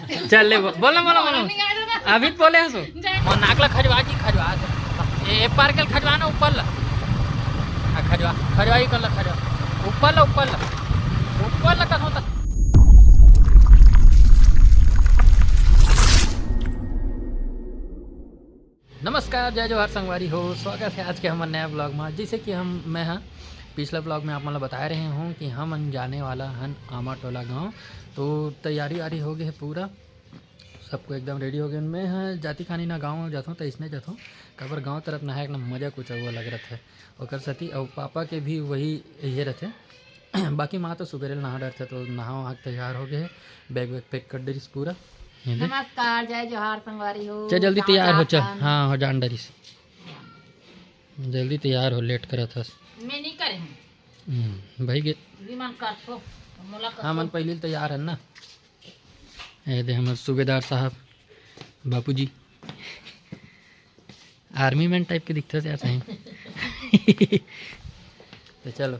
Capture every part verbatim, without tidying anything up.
चल ले, बो-, बोल ना, बोल ना, बोल ना। अभी तो बोले हंसो। मोर नाक ला खजवा जी, खजवा दे। ए, ए पार के खजवा ना, ऊपर ला। हाँ, खजवा, खजवा ही कर ला, खजवा। ऊपर ला, ऊपर ला। ऊपर ला, कथों तक। नमस्कार, जय जोहार संगवारी हो, स्वागत है आज के हमर नया ब्लॉग में। जैसे कि हम, मैं हाँ, पिछला ब्लॉग में आप मन ला बताए रहे हूँ कि हम जाने वाला हन आमा टोला गाँव। तो तैयारी वारी हो गई है पूरा, सबको एकदम रेडी हो गए। मैं हाँ जाती खानी ना गाँव जाथों, तो इसने जाथों, काबर गाँव तरफ नहाए के ना मजा कुछ अलग रहता है। ओकर सेती अउ पापा के भी वही ये रहते। बाकी माँ तो सुबेरे नहा डरथे, तो नहा वहा के तैयार हो गए है। बैग वैग पैक कर डरिस पूरा। ये दे। नमस्कार, जय जोहार संगवारी हो। चल जल्दी तैयार हो, चल। हाँ, हो जान डरिस। जल्दी तैयार हो, लेट करत हस। मैं नहीं करे हूँ। हम्म, भाई गे। भी मन करथो, मोला हाँ, करथो। मन पहले तैयार है ना। ये दे हमर सूबेदार साहब, बापू जी। आर्मी मैन टाइप के दिखते यार सही। तो चलो,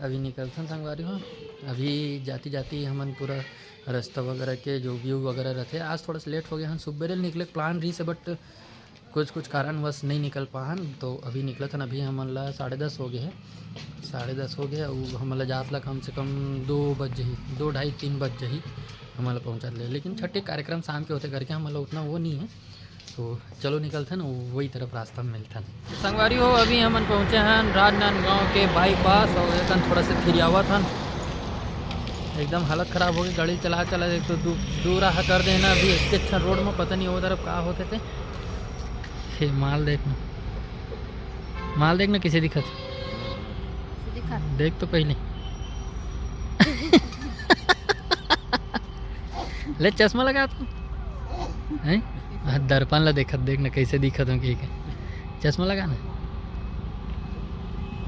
अभी निकलथन संगवारी हो। अभी जाती जाती हमन पूरा रास्ता वगैरह के जो व्यू वगैरह रहते, आज थोड़ा सा लेट हो गया हन। सुबेरे निकले के प्लान रही से, बट कुछ कुछ कारणवश नहीं निकल पाहन। तो अभी निकलथन, अभी हमन ला साढ़े दस हो गए है, साढ़े दस हो गए। उ हमन ला जात ला कम से कम दो बज जही, दो ढाई तीन बज जही हमन ला पहुँचा ले, लेकिन छठे कार्यक्रम शाम के होते करके हमन ला उतना वो नहीं है। तो चलो निकलथन, वही तरफ रास्ता में मिलथन। संगवारी हो, अभी हमन पहुँचे हन राजनांदगांव के बाईपास और एकन थोड़ा से फिरियावत हन। एकदम हालत खराब हो गई, गाड़ी चला चला एक तो दू, दू राह कर देना। अभी इतने अच्छा रोड में पता नहीं वो तरफ का होते थे। हे माल देखना, माल देखना कैसे दिखत। कैसे दिखत? देख तो पहले। ले चश्मा लगा तू। हैं? हाँ, दर्पण ला देखत, देख ना कैसे दिखत हूँ, ठीक है। चश्मा लगा ना।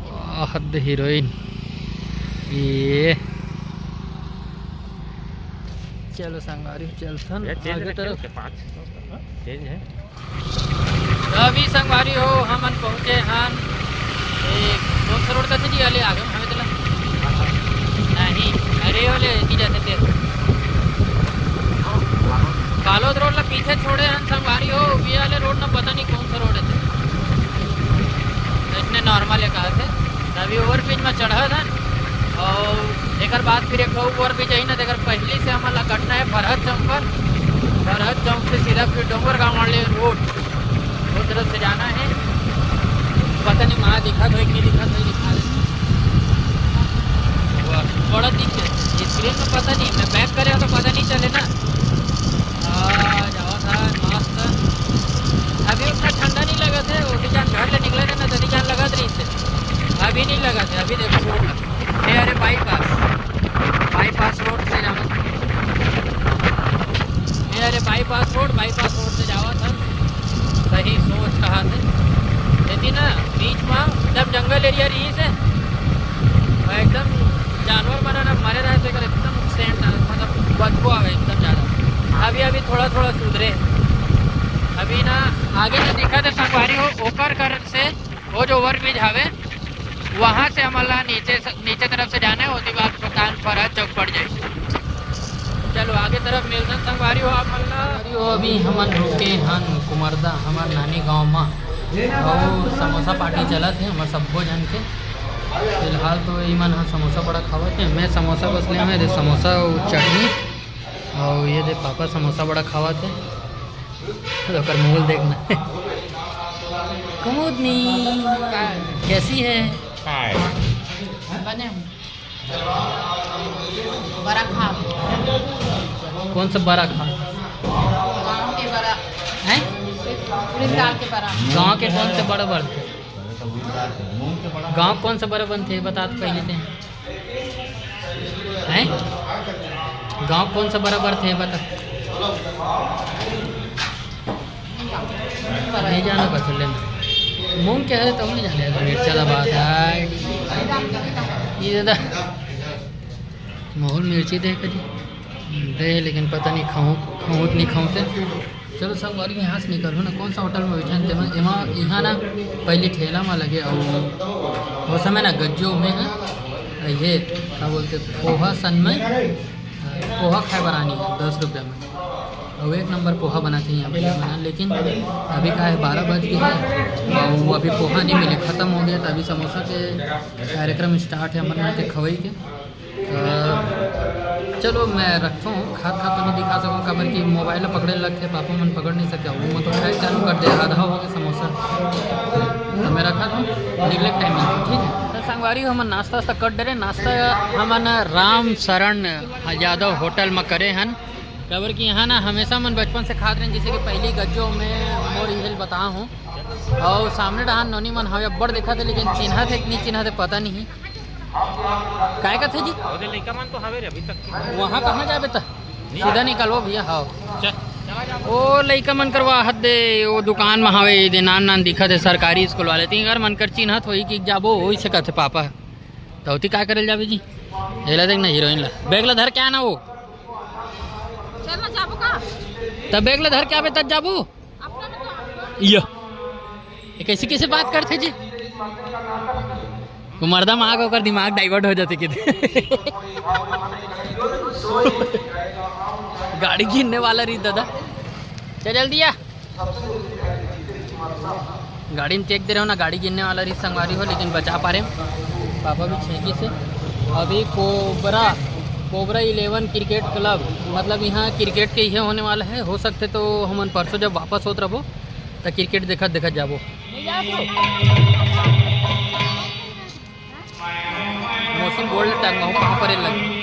ओह, हद हीरोइन। ये। चलो संगवारी, चलथन ये चेंज आगे रखे तरफ। के पाँच। चेंज है। तो अभी संगवारी हो, हमन पहुँचे हन। ए, कौन सा रोड कथे जी? अले आगे में हमें तला। नहीं, अरे वाले की जाते थे। बालोद रोड ला पीछे छोड़े हन संगवारी हो, ये वाले रोड ना पता नहीं कौन सा रोड है। इतने नॉर्मल है कहा थे। अभी ओवरब्रिज में चढ़ा था और एकर बाद फिर एक ओवरब्रिज आई ना, तेकर पहली से हमन ला कटना है फरहद चौक पर। फरहद चौक से सीधा फिर डोंगरगांव वाले रोड। वो तरफ से जाना है। पता नहीं वहाँ दिखा दो, एक नहीं दिखा दो, दिखा दे। वाह, बड़ा दिख गया। स्क्रीन में पता नहीं, मैं बैक करे तो पता नहीं चले ना। आ, जावा था, मस्त। अभी उतना ठंडा नहीं लगा था, वो भी जान घर ले निकला था ना, तभी जान लगा था इससे। अभी नहीं लगा था, अभी देखो। ये अरे बाईपास, बाईपास रोड से जाओ। ये अरे बाईपास रोड, बाईपास रोड से जाओ सर, सही सोच कहा थे। लेकिन ना बीच में जब जंगल एरिया रही से, और एकदम जानवर मना ना मरे रहे तो एकर एकदम सेंट, मतलब बदबू आवे एकदम ज़्यादा। अभी अभी थोड़ा थोड़ा सुधरे। अभी ना आगे जो दिखा थे संगवारी हो, ओकर कर से वो जो ओवरब्रिज हवे, वहाँ से हमन ला नीचे स-, नीचे तरफ से जाना है, ओती बाद पता फरहद चौक पड़ जाए। चलो आगे तरफ मिलथन संगवारी हो आप मन ला। संगवारी हो, अभी हमन रुके हन कुमरदा, हमर नानी गांव मा, और समोसा पार्टी चलत है हमर सब्बो जन के। फिलहाल तो इमन ह समोसा बड़ा खावत है, मैं समोसा बस ले हूँ, ये दे समोसा और चटनी, और ये दे पापा समोसा बड़ा खावत है। ओकर मुंह देखना। कुमुदनी, कैसी है? हाय। बने हम। बड़ा खा। कौन सा बड़ा खा? गाँव के बड़ा। हैं? उड़ीद दाल के बड़ा। गाँव के कौन से बड़ा बनथे? गाँव कौन सा बड़ा बनथे, बता तो पहले ते। हैं? गाँव कौन सा बड़ा बनथे, बता। नहीं जाना बस लेना। मूंग क्या है तो नहीं जाने, मिर्चा दबा था। ये दादा, माहौल मिर्ची दे करी। दे, लेकिन पता नहीं खाऊं, खाऊं तो नहीं खाऊं ते। चलो संगवारी, यहाँ से निकलूँ ना, कौन सा होटल में बैठे हैं, तेमा, एमा, यहाँ ना पहले ठेला में लगे, और वो समय ना गज्जो में है, ये क्या बोलते, पोहा सन में, पोहा खाए बर आनी है दस रुपया में। अउ एक नंबर पोहा बनाथे यहाँ भैया मन, लेकिन अभी का है, बारह बज गए हैं और वो अभी पोहा नहीं मिले, ख़त्म हो गया। तो अभी समोसा के कार्यक्रम स्टार्ट है हमर मन के खवई के। तो चलो, मैं रखता हूँ, खात खात तो नहीं दिखा सकूँ, काबर कि मोबाइल पकड़े लगते, पापा मन पकड़ नहीं सके, वो मैं तो खैर चालू कर दे, आधा हो गया समोसा। तो मैं रखा था, निकले टाइम में, ठीक है। तो संगवारी, हमन नाश्ता वास्ता कर डरे, नाश्ता हमन राम शरण यादव होटल में करे हन, काबर कि यहाँ ना हमेशा मन बचपन से खात रहेन, जैसे कि पहली गज्जो में मोर इहेल बता हूँ, और सामने डहान नोनी मन हवे, अब्बड़ देखा थे, लेकिन चिन्हा थे कि नहीं चिन्हा थे, पता नहीं। काय कथे जी? ओदे लइका मन तो हवे रे अभी तक। वहाँ कहाँ जाबे त? सीधा निकलबो भैया, हाँ। चल। ओ लइका मन करवा हद दे, वो दुकान में हवे, ये दे नान नान दिखत है, सरकारी स्कूल वाले। तीन घर मन कर चिन्हत होई कि जाबो, होई से कथे पापा। तो होती का करल जाबे जी? एला देख ना, हीरोइन ला। बैग ला धर के आना वो। चल ना, जाबो का? तब बैग ला धर के आबे, तब जाबो। ये, ये कैसे, कैसे बात करते जी? कुमरदा माँ का ओकर दिमाग डाइवर्ट हो जाते किते। गाड़ी गिरने वाला रही दादा। चल जल्दी आ। गाड़ी में चेक दे रहे हो ना, गाड़ी गिरने वाला रही संगवारी हो, लेकिन बचा पा रहे हैं। पापा भी छेंकी से। अभी cobra, cobra eleven cricket club, मतलब यहाँ क्रिकेट के ये होने वाला है। हो सकते तो हमन परसों जब वापस होत रहबो, त क्रिकेट देखत देखत जाबो। मौसम बोल्ड टंगा हूँ, कहाँ पर लगे?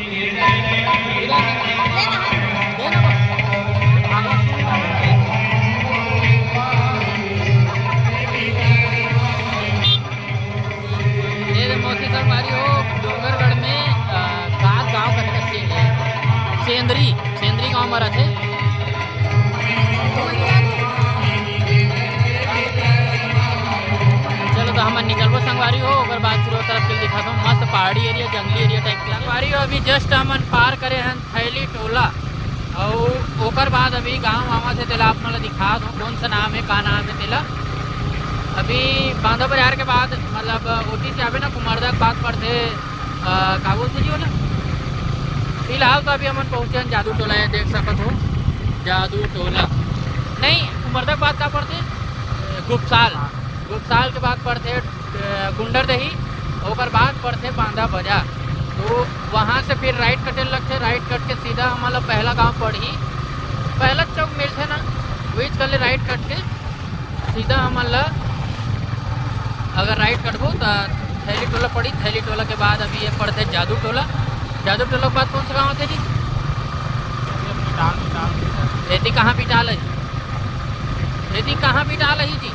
ये मौसी संगवारी हो, डोंगरगढ़ में, अ, का गाँव का सेंदरी, सेंदरी गाँव में रहते। चलो, तो हमन निकलबो संगवारी हो, ओकर बाद फिर वो तरफ के दिखाता हूँ। मस्त पहाड़ी एरिया, जंगली एरिया टाइप के। संगवारी हो, अभी जस्ट हमन पार करे हन थैली टोला, अउ ओकर बाद अभी गांव आवत हे, तेला आप मन ला दिखात हूँ, कौन सा नाम है, का नाम है तेला। अभी बांधा बाजार के बाद, मतलब, ओती से आबे ना, कुमरदा के बाद पड़थे, अ, का बोलथे जी ओला? फिलहाल तो अभी हमन पहुँचे हन जादू टोला, ये देख सकत हो, जादू टोला। नहीं, कुमरदा के बाद का पड़थे? गुपसाल। गुपसाल के बाद पड़थे, अ, गुंडरदेही, ओकर बाद पड़थे बांधा बाजार। तो वहाँ से फिर राइट कटे लगथे, राइट कट के सीधा हमन ला पहला गांव पड़ही, पहला चौक मिलथे ना, वहीच कर ले राइट कट के सीधा हमन ला अगर राइट कटबो त थैली टोला पड़ी। थैली टोला के बाद अभी ये पड़थे जादू टोला। जादू टोला के बाद कौन सा गाँव आथे जी? एती कहाँ बिटाल है? एती कहाँ बिटाल है जी?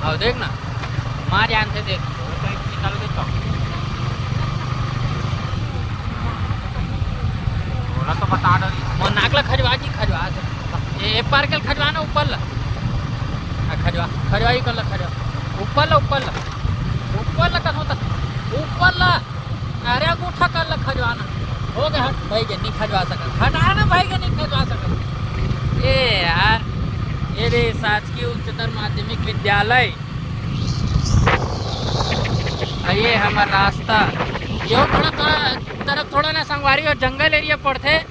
अब देख ना, माँ जानथे, देख। निकाल दे तो। बोला तो बता दो। वो नाक ला खजवा जी, खजवा दे। ए, ए पार के खजवा ना, ऊपर ला। हाँ, खजवा, खजवा ही कर ला, खजवा। ऊपर ला, ऊपर ला। ऊपर ला कथों तक। ऊपर ला। अरे, अंगूठा कर ला खजवाना। हो गया, हट, भाई के नहीं खजवा सकत। हटा ना, भाई के नहीं खजवा सकत। ए यार, ये रे शासकीय उच्चतर माध्यमिक विद्यालय। आ, ये हमर रास्ता। यो थोड़ा, थोड़ा तरफ थोड़ा ना संगवारी और जंगल एरिया पड़थे,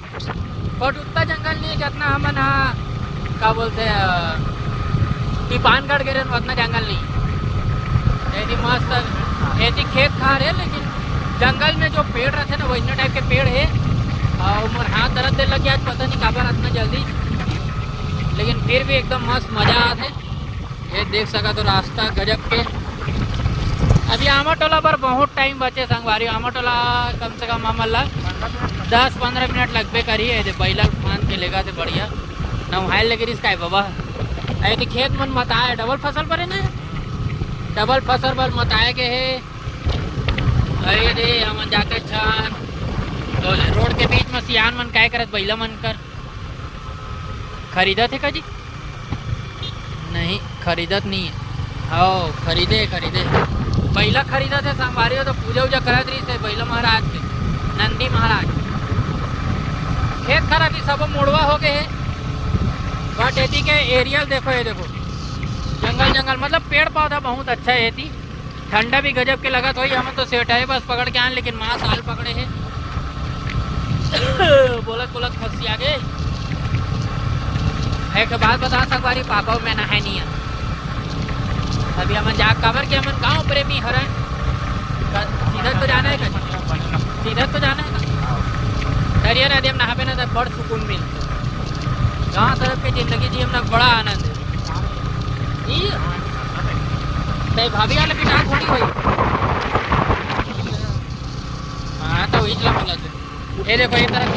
but उतना जंगल नहीं है जितना हमन हा, का बोलथे, अ, टीपानगढ़ गे रहेन, उतना जंगल नहीं। एती मस्त, एती खेत खार है, लेकिन जंगल में जो पेड़ रहथे ना, वैसने टाइप के पेड़ है। और मोर हाथ दर्द दे लग गया आज, पता नहीं काबर इतना जल्दी, लेकिन फिर भी एकदम मस्त मजा आथे। ये देख सकत हो रास्ता गजब के। अभी आमा टोला पर बहुत टाइम बचे संगवारी। आमा टोला कम से कम हमन ला दस पंद्रह मिनट लगबे करही। ये दे बैला फांद के लेगा थे बढ़िया। नहाए लगे रिस काय बाबा। अरे तो खेत मन मताए, डबल फसल पर है ना, डबल फसल पर मताए के है। अरे दे हमन जाते छन तो रोड के बीच में सियान मन काय करत बैला मन कर खरीदत हे का जी? नहीं, खरीदत नहीं है। हाँ, खरीदे, खरीदे। बैला खरीदत हे, संगवारी हो तो पूजा उजा करत रहिस हे बैला महाराज के, नंदी महाराज। खेत खार अभी सब मुड़वा हो गए हे। But एती के एरियल देखो, ये देखो, जंगल, जंगल, मतलब पेड़ पौधा बहुत अच्छा है एती। ठंडा भी गजब के लगत होही। हमन तो स्वेटर बस पकड़ के आन, लेकिन माँ साल पकड़े हे। बोलत बोलत खस्सी आ गए। एक ठो बात बता संगवारी, पापा में नहाए नहीं है। अभी हमन जा, काबर के हमन गांव प्रेमी हरन। सीधा तो जाना है कहीं, सीधा तो जाना है कहीं। दरिया नदी में नहाबे ना तो बड़ सुकून मिलथे। गांव तरफ के जिंदगी जी हमन बड़ा आनंद है। ई ते भाभी वाले की टांग थोड़ी हुई। हाँ, तो वही चला बोला तू। ये देखो, ये तरफ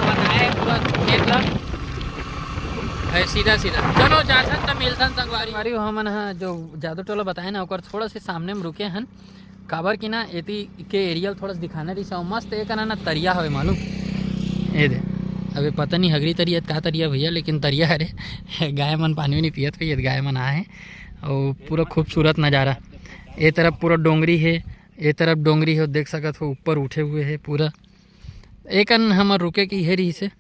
बताए पूरा देख लो। है सीधा सीधा। चलो, जाथन त मिलथन संगवारी। संगवारी हो, हमन ह जो जादू टोला बताए ना, ओकर थोड़ा से सामने में रुके हन। काबर कि ना, एती के एरिया ल थोड़ा सा दिखाना रहिस। अउ मस्त एक ना, ना तरिया हवे मालूम। ए दे, अबे पता नहीं हगरी तरिया का तरिया भैया, लेकिन तरिया हरे। गाय मन पानी नहीं पियत भैया, गाय मन आए हैं। अउ पूरा खूबसूरत नज़ारा। ए तरफ पूरा डोंगरी है, ए तरफ डोंगरी है, देख सकत हो ऊपर उठे हुए है पूरा। एकन हमर रुके की हे रहिस हे।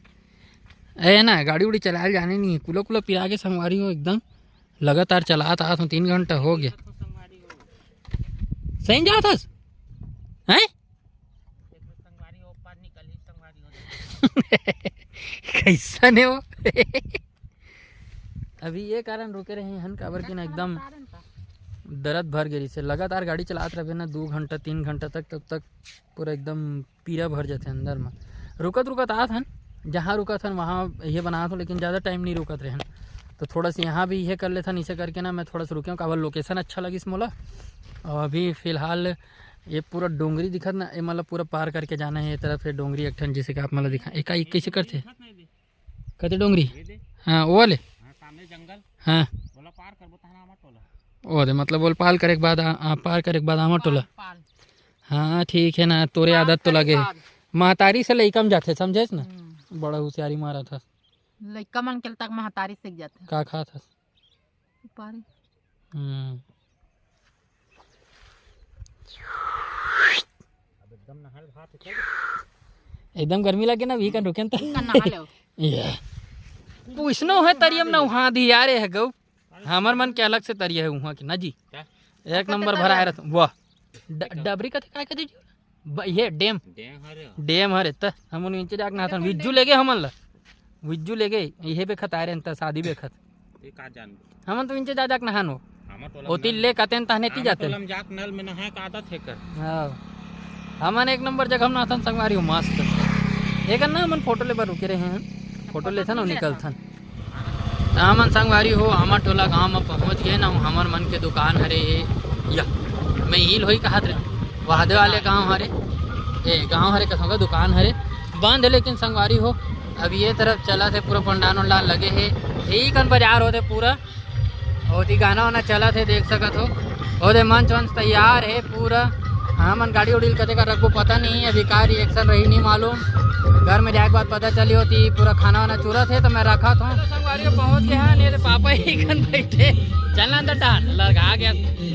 ए ना, गाड़ी उड़ी चलाए ल जाने नहीं, कुला कुला पिरा के संगवारी हो एकदम। लगातार चलात आत हूँ, तीन घंटा हो गया। सही जात हस? हैं? कैसन है वो? अभी ये कारण रुके रहे हन, काबर कि ना एकदम दर्द भर गे रहिस हे। लगातार गाड़ी चलात रहे ना दू घंटा, तीन घंटा तक, तब तक पूरा एकदम पीरा भर जाथे अंदर म। रुकत रुकत आत हन, जहाँ रुकत हन वहाँ ये बनात हो, लेकिन ज़्यादा टाइम नहीं रुकत रहन। तो थोड़ा सा यहाँ भी ये कर लेथन, इसे करके ना मैं थोड़ा सा रुके हूँ, काबर लोकेशन अच्छा लगिस मोला। और अभी फिलहाल ये पूरा डोंगरी दिखत ना, ये मतलब पूरा पार करके जाना है ये तरफ से डोंगरी एक ठन, जैसे कि आप मतलब दिखा, एक, एक कैसे करते? कते डोंगरी? ये दे। हाँ, वो वाले? हाँ, सामने जंगल। हाँ। बोला पार कर, बताना मत बोला। ओ दे, मतलब बोल पाल करे के बाद आ, आ, पार करे के बाद आमा टोला। पाल। हाँ, ठीक है ना, तोरे पाल आदत तो करे लगे। बाद। महतारी से लइका में जाथे, समझेस ना? हम्म। बड़ा होशियारी मारा था। लइका मन के तक महतारी से जाथे। का खात हस? पारी। हम्म। अब एकदम नहाल भात है, चल। एकदम गर्मी लगे ना, भी कन रुके न त। इनका नहा लो। ये। पूछनो है तरियम ना वहाँ दी यार, ये है गौ। हमर मन के अलग से तरिया है वहाँ के ना जी। क्या? एक नंबर भराए रहत। वाह। ड-, डबरी कथे का कथे जी? ब-, ये डैम। डैम हरे। डैम हरे त हमन इंचे जाके नहाथन। विज्जू लेगे हमन ला। विज्जू लेगे, इहे बेखत आए रहन त शादी बेखत। ते का जान। हमन तो इंचे जा जाके नहानो। हमर टोला ओती में ले कतेन तहने ती हमर जाते। टोला में जाके नल में नहाए का आदत है कर। हाँ। हमन एक नंबर जगह में नहाथन संगवारी हो, मस्त। एक ना हमन फोटो ले बर रुके रहे हैं। फोटो लेथन और निकलथन। त हमन संगवारी हो, आमा टोला गांव में पहुंच गए ना, हमर मन के दुकान हरे या। मैं हील होई कहत रहे, वहादे वाले गांव हरे, ए, गांव हरे कथों का दुकान हरे, बंद है, लेकिन संगवारी हो, अब ये तरफ चला थे, पूरा पंडाल उंडाल लगे है, यही कन बाजार होते पूरा, और ये गाना वाना चला थे, देख सकत हो, ओदे मंच वंच तैयार है पूरा। हमन गाड़ी उड़ी ल कते कर रखबो पता नहीं, अभी का रिएक्शन रही नहीं मालूम। घर में जाए के बाद पता चली होती, पूरा खाना वाना चुरत है तो मैं रखत हूँ। तो संगवारी हो पहुँच गए हैं, नहीं तो पापा ही कन बैठे। चल ना अंदर टहन, लड़खा गया।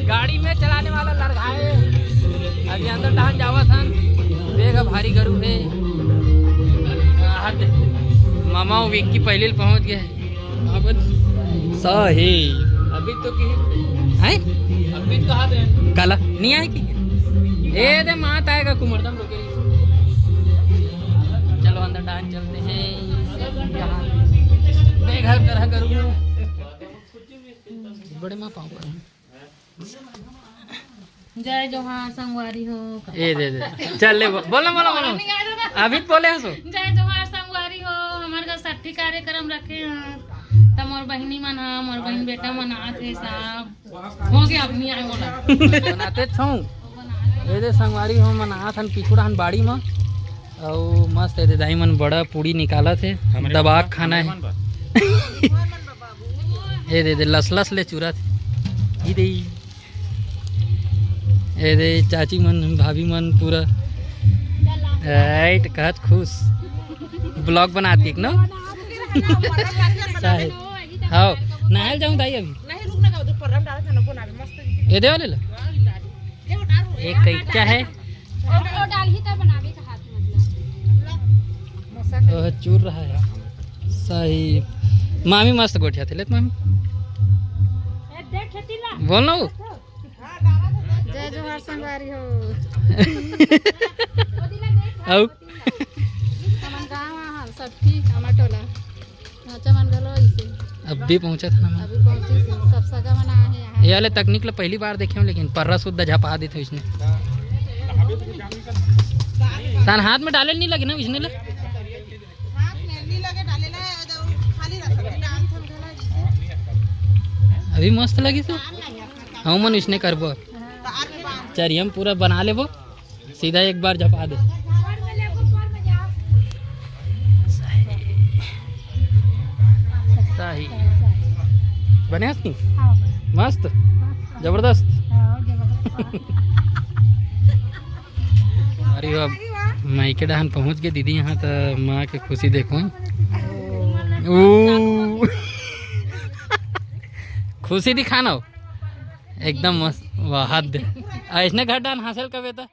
गाड़ी में चलाने वाला लड़खा है। अभी अंदर टहन जावत हन। देख भारी गरू है। हद। मामा वो विक्की पहले पहुँच गए हैं। सही। अभी तो की हैं? अभी तो हाथ है। काला नहीं आए कि? ए दे मात आएगा कुमरदम रोके। चलो अंदर डांस चलते हैं। बेघर तरह करूँ। बड़े माँ पाँव पर हैं। जय जोहार संगवारी हो। ए दे दे। चल ले बो-, बोलो, बोलो, बोलो। नहीं आ रहा। अभी तो बोले हंसो। जय जोहार संगवारी हो। हमारे घर छठी कार्यक्रम रखे हैं। त मोर बहिनी मन ह, मोर बहिन बेटा मन आत हे सब। हो गया, अब नहीं आए बोला। बनाते छौ। ए दे संगवारी हो, मन आत हन पिछुड़ा हन बाड़ी म। अउ मस्त ए दे दाई मन बड़ा पूड़ी निकालत हे। हमरे दबा मन के खाना हमरे हे। मन बर। ए दे दे लस लस ले चुरत। ई दे। ए दे चाची मन, भाभी मन पूरा राइट कहत खुश। ब्लॉग बनाती न? साहे। हाँ, नहाए जाऊँ दाई अभी। नहीं, रुक ना, उधर परम डालत है ना, बनावे मस्त। ए दे वाले ला। एक कच्चा है। और, और डाल ही तो बनावे का हाथ मतलब। ओह, चूर रहा है। सही। मामी मस्त गोठिया थे, लेत मामी। ए, देख खेती ला। बोल ना वो। जय जोहार संगवारी हो। आउ। हमन गाँव आ, सब ठीक, हमर टोला। भांचा मन घलो इसे। अब भी पहुंचा था ना मैं। अभी पहुंचे से सब सगा मन आए हैं यहाँ। ये वाले तकनीक ला पहली बार देखे हूँ, लेकिन पर्रा सुद्धा झपा देते इसने। तान हाथ में डाले नहीं लगे ना इसने ले। हाथ में नहीं लगे डाले ना, खाली रस डाल थम घला जैसे। अभी मस्त लगी सो। हम मन इसने करबो। चरियम पूरा बना लेबो। सीधा एक बार झपा दे। सही। बने हस नहीं? मस्त। जबरदस्त। अरे बाप, मायके डहन पहुंच गए दीदी यहाँ, तो माँ के खुशी देखो। ओ। खुशी दिखाना हो। एकदम मस्त। वाह, हद। ऐसने घर डान हासिल करबे तो।